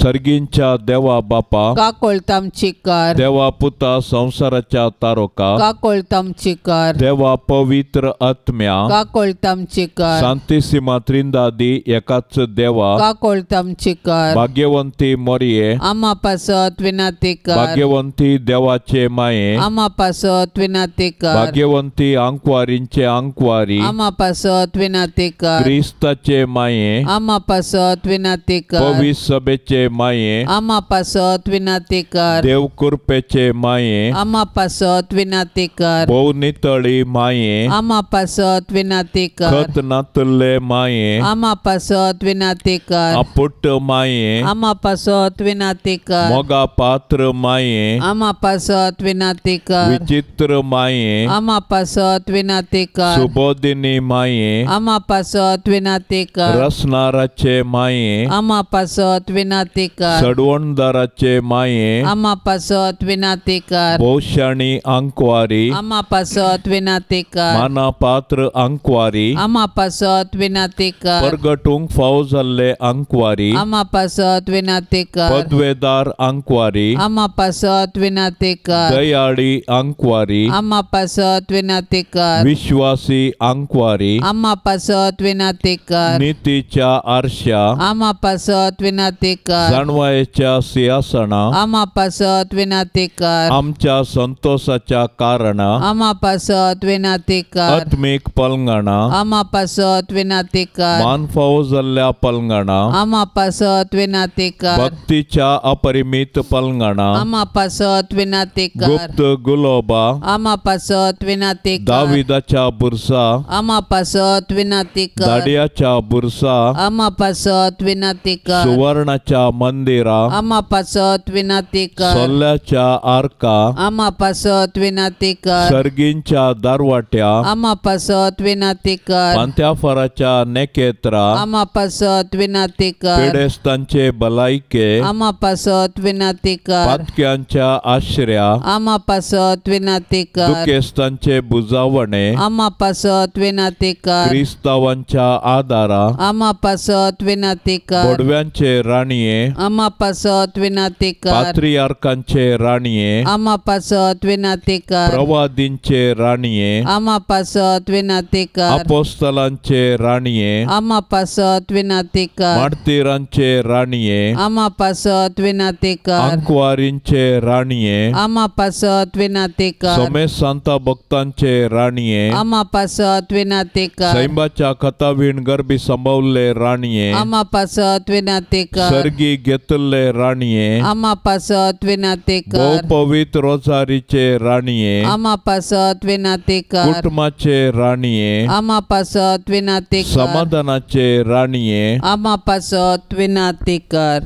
सर्गींच्या देवा बापा काकुळतामची कर. देवा पुता संवसाराच्या तारोका काकुळतामची कर. देवा पवित्र आत्म्या काकुळतामची कर. शांतिसीमा त्रिंदादी एकाच देवा काकुळतामची कर. भाग्यवंती मोरये आमा पासत विनंती कर. भाग्यवंती देवाचे माये आमा पासत विनंती कर. भाग्यवंती आंकवारींचे आंकवारी आमा पासत विनंती कर. क्रिस्ताचे माये आमा पासत विनंती कर. पविस एलिसाबेचे माये आमा पासत विनाती कर। देव कृपेचे माये आमा पासत विनाती कर। भोव नितळी माये आमा पासत विनाती कर। खत नातुल्ले माये आमा पासत विनाती कर। आपुट्ट माये आमा पासत विनाती कर। मोगा पात्र माये आमा पासत विनाती कर। विचित्र माये आमा पासत विनाती कर। सुबोधिनी माये आमा पासत विनाती कर। रसनाराचे माये आमा पासत विनाती कर। सडवणदाराचे माये आमा पासत विनाती कर। भोवशाणी आंकवारी आमा पासत विनाती कर। माना पात्र आंकवारी आमा पासत विनाती कर। परगटूंक फाव जाल्ले आंकवारी आमा पासत विनाती कर। पदवेदार आंकवारी आमा पासत विनाती कर। दयाळी आंकवारी आमा पासत विनाती कर। विश्वासी आंकवारी आमा पासत विनाती कर। नीतीच्या आरशा आमा पासत विनाती कर। जाणवायेच्या सिंहासना आमा पासत विनाती कर। आमच्या संतोषाच्या कारणा आमा पासत विनाती कर। आत्मीक पलंगणा आमा पासत विनाती कर। मान फावो जाल्ल्या पलंगणा आमा पासत विनाती कर। भक्तीच्या अपरिमित पलंगणा आमा पासत विनाती कर। गुप्त गुलोबा आमा पासत विनाती कर। दाविदाच्या बुरसा आमा पासत विनाती कर। दाडियाच्या बुरसा आमा पासत विनाती कर। सुवर्णाच्या मंदिरा आमा पासत विनाती कर। सोल्याच्या आरका आमा पासत विनाती कर। सर्गींच्या दारवाट्या आमा पासत विनाती कर। पांत्याफराच्या नेकेत्रा आमा पासत विनाती कर। पिडेस्तांचे भलायके आमा पासत विनाती कर। पातक्यांच्या आश्र्या आमा पासत विनाती कर। दुखेस्तांचे बुजावणे आमा पासत विनाती कर। क्रिस्तावांच्या आदारा आमा पासत विनाती कर। बोडव्यांचे राणये आमा पासत विनाती कर। पात्रियार्कांचे राणये आमा पासत विनाती कर। प्रवादींचे राणये आमा पासत विनाती कर। अपोस्तलांचे राणये आमा पासत विनाती कर। मार्तीरांचे राणये आमा पासत विनाती कर। आंकवारींचे राणये आमा पासत विनाती कर। समेत सांता भक्तांचे राणये आमा पासत विनाती कर। सैंबाच्या कथावीण गर्भी संभवले राणये आमा पासत विनाती कर। सर्गी घेतले राणये आमा पासत विनाती कर। भोव पवित्र रोजारीचे राणये आमा पासत विनाती कर। कुटुंबाचे राणये आमा पासत विनाती कर। समाधानाचे राणये आमा पासत विनाती कर।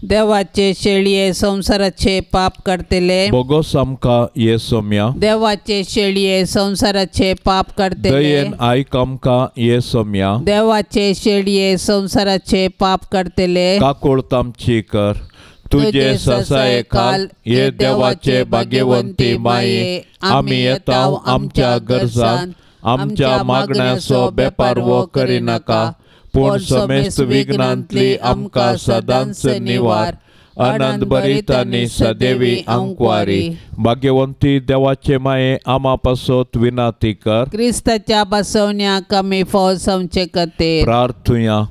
देवाचे शेळये संसाराचे पाप करतले बोगोस आमकां ये सोम्या। देवाचे शेळये संसाराचे पाप करतले दयेन आयक आमकां ये सोम्या। देवाचे शेळये संसाराचे पाप करतले काकूळत आमची कर। तुझे ससाये खाल ये देवाचे भाग्यवंती माये आमी येता आमच्या गरजान आमच्या मागण्याचो बेपारवो करिनाका पूण समेस्त विघ्नांतली आमकां सदांच निवार। आनंद भरीत आनी सदैवी आंकवारी भाग्यवंती देवाचे माये आमा पासत विनाती कर। क्रिस्ताच्या बसवण्याक आमी फाव जावचे खातीर प्रार्थुया।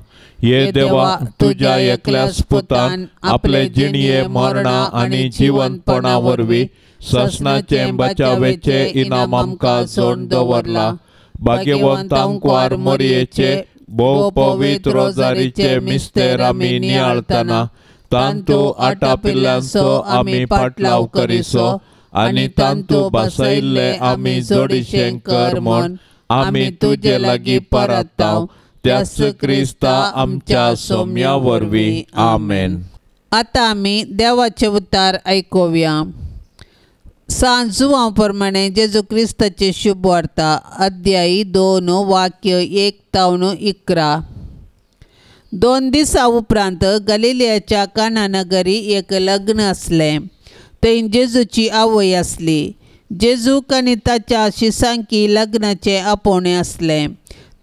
ये देवा तुझ्या एकल्याच पुतान आपले जिणये मरणा आनी जिवंतपणा वरवीं ससनाचे बचावेचे इनाम आमकां जोड दवरला। भाग्यवंत आंकवार मोरयेचे भोव पवित्र रोजारीचे मिस्तेर आमी नियाळतना तांतू आटापिल्ल्यांचो आमी पाटलाव करिसो आनी तांतू बसयल्ले आमी जोडीशें कर म्हूण आमी तुजे लागीं परताव त्याच क्रिस्ता आमच्या सोम्या वरवीं आमेन। आतां आमी देवाचे उतार आयकुया। सांत जुवांव प्रमाणे जेजू क्रिस्ताची शुभ वार्ता अध्यायी 2 वाक्य 1 तावन 11। 2 दिसां उपरांत गलिलियाच्या काना नगरी एक लग्न आसलें। थंय जेजूची आवय आसली। जेजूक आनी ताच्या शिसांकी लग्नाचें आपोवणें आसलें।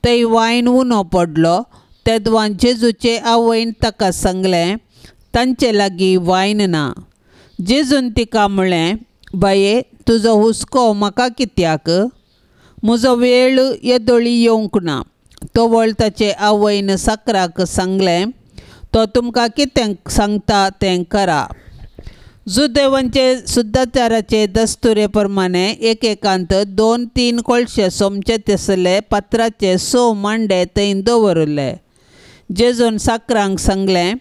थंय वायन उणो पडलो तेदवान जेजूचे आवयन ताका सांगलें तांचे लागीं वायन ना। जेजून तिका म्हळें बाये तुजो हुस्को म्हाका कित्याक म्हजो वेळ येदोळी येवंक ना। तवळ ताचे आवयन साकराक सांगलें तो तुमकां कितें सांगता तें करा। जुदेवांचे शुद्धाचाराचे दस्तुरे प्रमाणे एकेकांत 2-3 कोळशे सोमचे तसले पत्राचे 6 मांडे थंय दवरिल्ले। जेजून साकरांक सांगलें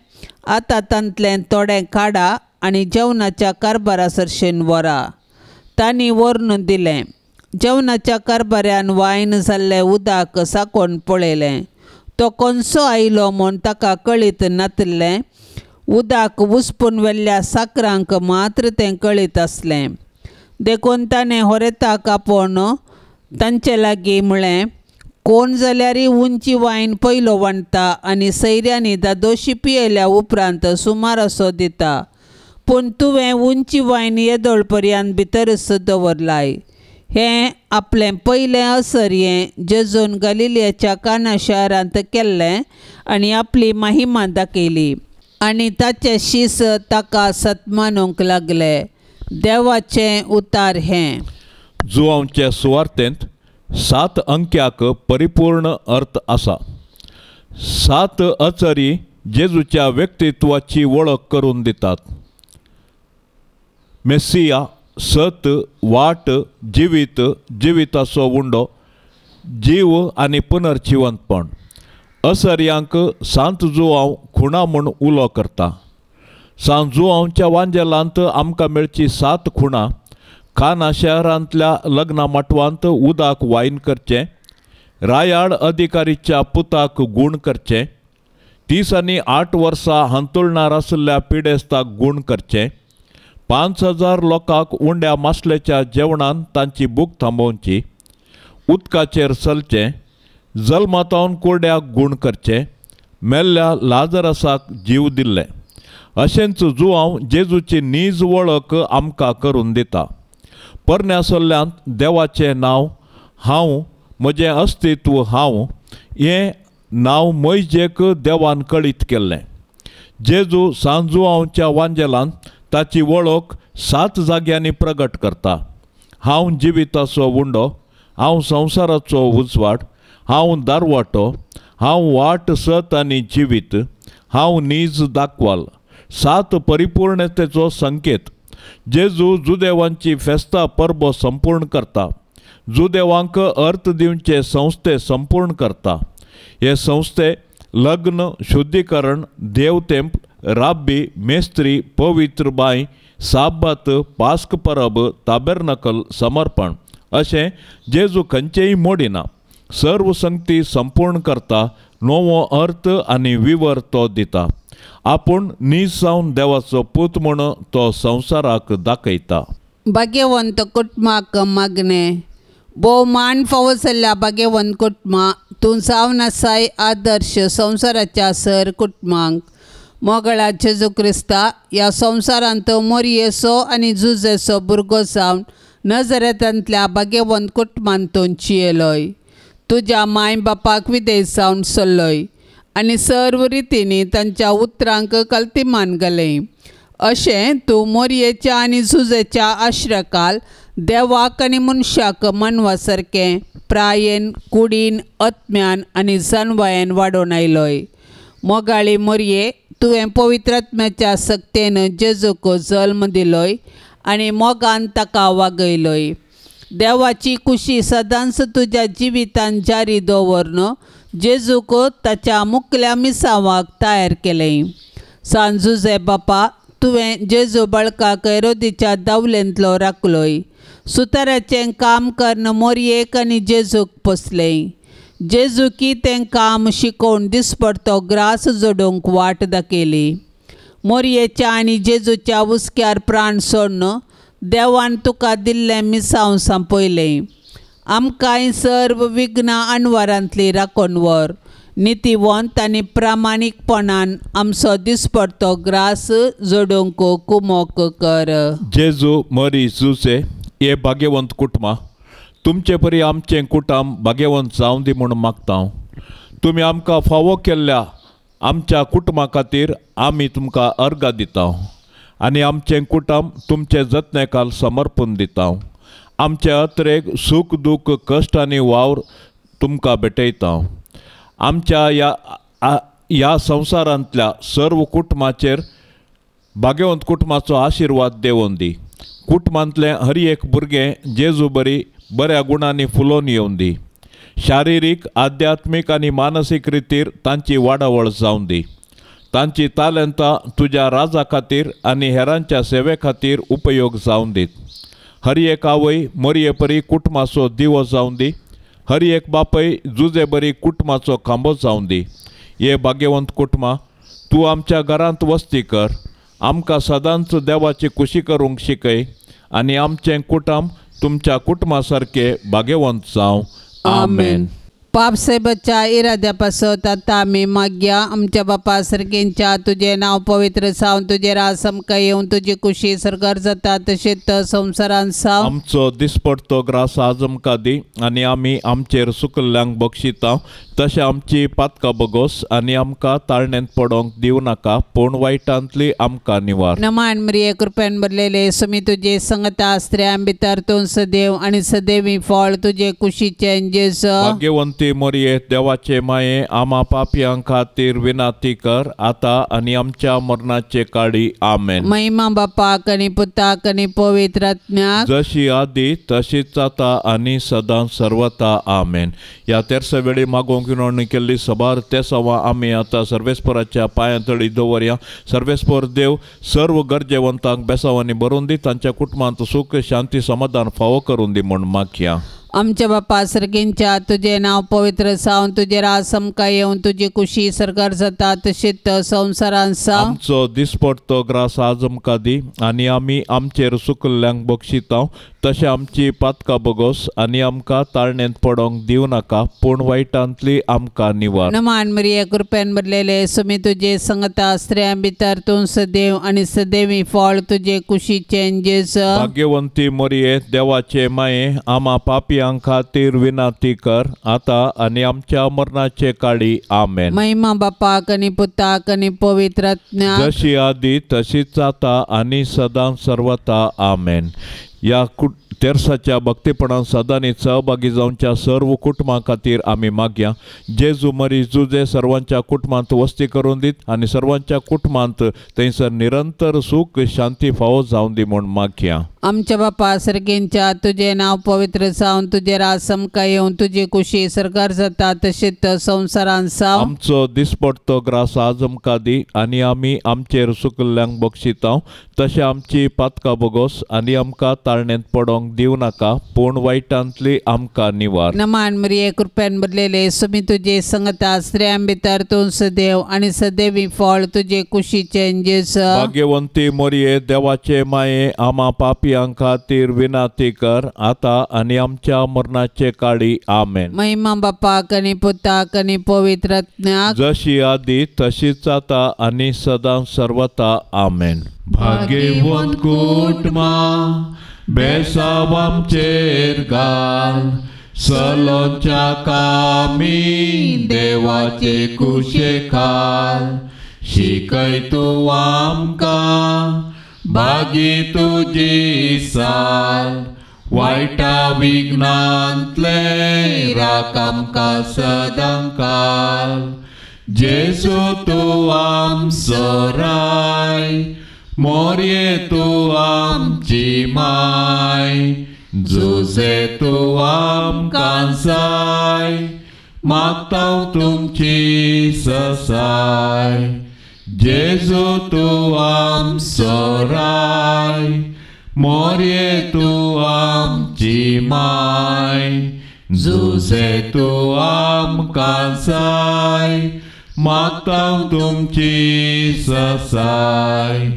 आतां तांतलें थोडें काडा आनी जेवणाच्या कारभारा सरशेन व्हरा. तांणी व्हरून दिलें. जेवणाच्या कारभाऱ्यान वायन जाल्लें उदक साकोवन पळयलें. तो कोनसो आयलो म्हूण ताका कळीत नातिल्लें. उदक उसपून व्हेल्ल्या साकरांक मात्र तें कळीत आसलें. देखून ताणें होरेताक आपोवन तांचे लागीं म्हळें, कोण जाल्यारय उंची वायन पयलो वांट्टा आनी सैऱ्यांनी दादोशी पियेल्या उपरांत सुमार असो दिता, पूण तुवें उंची वायन येदोळ पर्यंत भितरच दवरलाय. हें आपलें पयलें असर्यें जेजून गलिलियाच्या काना शारांत केल्लें आनी आपली महिमा दाखयली आनी ताचे शीस ताका सत्मानूंक लागले. देवाचें उतार हें. जुवांचे सुवार्तेंत 7 अंक्याक परिपूर्ण अर्थ आसा. 7 अचरी जेजूच्या व्यक्तित्वाची वळख करून दितात. मेसिया, सत, वाट, जिवीत, जिविताचो उंडो, जीव आनी पुनर्जिवंतपण. असर्यांक सांत जुवांव खुणा म्हूण उलो करता. सांत जुवांवच्या वांजेलांत आमकां मेळची 7 खुणां काना शहरांतल्या लग्ना माटवांत उदक वायन करचें, रायाळ अधिकारीच्या पुताक गूण करचें, 30 आनी 8 वर्सां हांतुळणार आशिल्ल्या पिडेस्ताक गूण करचें, 5000 लोकांक उंड्या मासलेच्या जेवणान तांची भूक थांबोवची, उदकाचेर चलचें, जल्मातावन कुरड्याक गूण करचें, मेल्ल्या लाजरसाक जीव दिल्ले. अशेंच जुवांव जेजूची नीज वळख आमकां करून दिता. परण्या सल्ल्यांत देवाचें नांव हांव, म्हजें अस्तित्व हांव हें नांव मोयजेक देवान कळीत केल्लें. जेजू सांजुआंवच्या वांजेलान ताची वळख 7 जाग्यांनी प्रगट करता. हांव जिविताचो उंडो, हांव संवसाराचो उजवाड, हांव दारवाटो, हांव वाट, सत आनी जिवीत, हांव नीज दाखवाल. 7 परिपूर्णतेचो संकेत. जेजू जुदेवांची फेस्तां परबो संपूर्ण करता. जुदेवांक अर्थ दिवचे संस्थे संपूर्ण करता. हे संस्थे लग्न, शुद्धीकरण, देवतेंप, राब्बी, मेस्त्री, पवित्र बांय, साब्बात, पास्क परब, ताबेर्नकल, समर्पण अशें जेजू खंयचेय मोडिना. सर्व संगती संपूर्ण करता. नवो अर्थ आनी विवर तो दिता. आपूण नीज जावन देवाचो पूत म्हूण तो संवसाराक दाखयता. भाग्यवंत कुटुंबाक मागणें. भोवमान फावो जाल्ल्या भाग्यवंत कुटुंबा तूं जावन आसाय आदर्श संवसाराच्या सर कुटुंबांक. मोगळा जेजू क्रिस्ता ह्या संवसारांत मोरयेचो आनी जुजेचो भुरगो जावन नजरेतांतल्या भाग्यवंत कुटुंबांत तूं चियेलोय. तुज्या माय बापाक विदेश जावन सल्लोय आनी सर्व रितींनी तांच्या उतरांक कल्तिमान घालें. अशें तूं मोरयेच्या आनी जुजेच्या आश्रकाल देवाक आनी मनशाक मानवा सारकें प्रायेन, कुडीन, आत्म्यान आनी जानवायेन वाडोवन आयलोय. मोगाळी मोरये, तुवें पवित्र आत्म्याच्या सक्तेन जेजूक जल्म दिलोय आनी मोगान ताका वागयलोय. देवाची कुशी सदांच तुज्या जिवितान जारी दवरून जेजूक ताच्या मुकल्या मिसांवाक तयार केलें. सांजुजे बापा, तुवें जेजू बाळकाक हेरोदीच्या दावलेंतलो राखलोय. सुताराचें काम करून मोरयेक आनी जेजूक पोसलें. जेजुकी तें काम शिकोवन दिसपडतो ग्रास जोडूंक वाट दाखयली. मोरयेच्या आनी जेजूच्या हुस्क्यार प्राण सोडून देवान तुका दिल्लें मिसांव सांपयलें. आमकांय सर्व विघ्नां अणवारांतली राखून व्हर. नितीवंत आनी प्रामाणीकपणान आमचो दिसपडतो ग्रास जोडूंक कुमोक कर. जेजू, मरी, जुसे हे भाग्यवंत कुटुंबां, तुमचे परी आमचें कुटुंब भाग्यवंत जावं दी म्हूण मागता. तुमी आमकां फावो केल्ल्या आमच्या कुटुंबा खातीर आमी तुमकां अर्गां दिता आनी आमचें कुटुंब तुमचे जतनेकाल समर्पण दिता. आमचे अत्रेक सूख दूख कश्ट आनी वावर तुमकां भेटयता. आमच्या ह्या संवसारांतल्या सर्व कुटुंबाचेर भाग्यवंत कुटुंबाचो आशिर्वाद देवोन दी. कुटुंबांतलें हर एक भुरगें जेजू बरी बऱ्या गुणांनी फुलोवन येवन दी. शारिरीक, आध्यात्मीक आनी मानसीक रितीर तांची वाडावळ जावन दी. तांची तालंतां तुज्या राजा खातीर आनी हेरांच्या सेवे खातीर उपयोग जावन दीत. हर एक आवय मोरये परी कुटुंबाचो दिवो जावन दी. हर एक बापय जुजे बरी कुटुंबाचो खांबो जावन दी. हे भाग्यवंत कुटुंबा, तूं आमच्या घरांत वस्ती कर. आमकां सदांच देवाची खुशी करूंक शिकय आनी आमचें कुटुंब तुमच्या कुटुंबा सारकें भाग्यवंत जावं. आमेन. पाप साहेबाच्या इराद्या पासत आतां आमी मागया. आमच्या बापा सर्गेंच्या तुजें नांव पवित्र जावं, तुजें राज आमकां येवन, तुजी कुशी सरकार जाता तशेंच संवसारांत जावं. आमचो दिसपडतो ग्रास आज आमकां दी आनी आमी आमचेर सुकल्ल्यांक बक्षिता तशें आमची पातकां बगोस आनी आमकां ताळण्यांत पडोंक दिवं नाका, पूण वायटांतली आमकां निवार. नमान मरिये, कृपेन भरलेले, सुमी तुजे संगता, स्त्रियां भितर तूं सदैव आनी सदैवी फळ तुजे कुशीचें जेजू. भाग्यवंती मोरये, देवाचे माये, आमा पापयां खातीर विनाती कर आतां आनी आमच्या मरणाचे काळी. आमेन. महिमा बापाक आनी पुताक आनी पवित्र आत्म्याक, जशी आदी तशीच आतां आनी सदां सर्वता. आमेन. ह्या तेरसा वेळी मागोवंक विनवणी केल्ली सबार तेसांवां आमी आतां सर्वेस्पराच्या पांयां तळी दवरया. सर्वेस्पर देव सर्व गरजेवंतांक बेसांवांनी भरून दी, तांच्या कुटुंबांत सूख शांती समाधान फावो करून दी म्हूण मागया. आमच्या बापा सर्गेंच्या तुजें नांव पवित्र जावं, तुजें राज आमकां येवन, तुजी कुशी सरकार जाता तशेंच संवसारांत जावं. आमचो दिसपडतो ग्रास आज आमकां दी आनी आमी आमचेर सुकल्ल्यांक बक्षिता तशें आमची पातकां बगोस आनी आमकां ताळण्यांत पडोंक दिवं नाका, पूण वायटांतली आमकां निवार. नमान मरिये, कृपेन भरलेले, सुमी तुजे संगता, स्त्रियां भितर तूं सदैव आनी सदैवी फळ तुजे कुशीचें जेजू. भाग्यवंती मोरये, देवाचे माये, आमा पापयां खातीर विनाती कर आतां आनी आमच्या मरणाचे काळी. आमेन. महिमा बापाक आनी पुताक आनी पवित्र आत्म्याक, जशी आदी तशीच आतां आनी सदां सर्वता. आमेन. ह्या तेरसाच्या भक्तीपणान सदांनी सहभागी जावच्या सर्व कुटुंबां खातीर आमी मागया. जेजू मरी जुजे सर्वांच्या कुटुंबांत वस्ती करून दीत आनी सर्वांच्या कुटुंबांत थंयसर निरंतर सूख शांती फावो जावन दी म्हूण मागया. आमच्या बापा सर्गेंच्या तुजें नांव पवित्र जावं, तुजें राज आमकां येवन, तुजी कुशी सरकार जाता तशेंच संवसारांत जावं. आमचो दिसपडतो ग्रास आज आमकां दी आनी आमी आमचेर सुकल्ल्यांक बक्षिता तशें आमची पातकां बगोस आनी आमकां ताळण्यांत पडोंक दिवं नाका, पूण वायटांतली आमकां निवार. नमान मरिये, कृपेन भरलेले, सुमी तुजे संगता, स्त्रियां भितर तूं सदैव आनी सदैवी फळ तुजे कुशीचें जेजू. भाग्यवंती मोरये, देवाचे माये, आमा पापयां खातीर विनाती कर आतां आनी आमच्या मरणाचे काळी. आमेन. महिमा बापाक आनी पुताक आनी पवित्र आत्म्याक, जशी आदी तशीच आतां आनी सदां सर्वता. आमेन. भाग्यवंत कुटुंबा, बेसांव आमचेर घाल, सलोंच्या कामी देवाचे कुशे खाल, शिकय तूं आमकां भागी तुजी साल, वायटा विघ्नांतले राख आमकां सदां काल. जेजू तूं आमचो राय, मोरये तूं आमची माय, जुजे तूं आमकां जाय, मागता तुमची ससाय. जेजू तूं आमचो राय, मोरये तूं आमची माय, जुजे तूं आमकां जाय, मागता तुमची ससाय.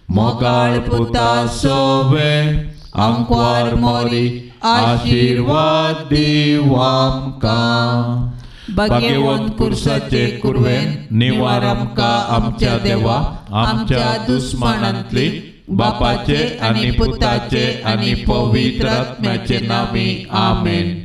मोगाळ पुता सोवे आंकवार मोरी, आशिर्वाद दिव आमकां. भाग्यवंत कुर्साचे कुरवेन निवार आमकां आमच्या देवा, आमच्या दुस्मानांतली, बापाचे आनी पुताचे आनी पवित्र आत्म्याचे नामी. आमेन.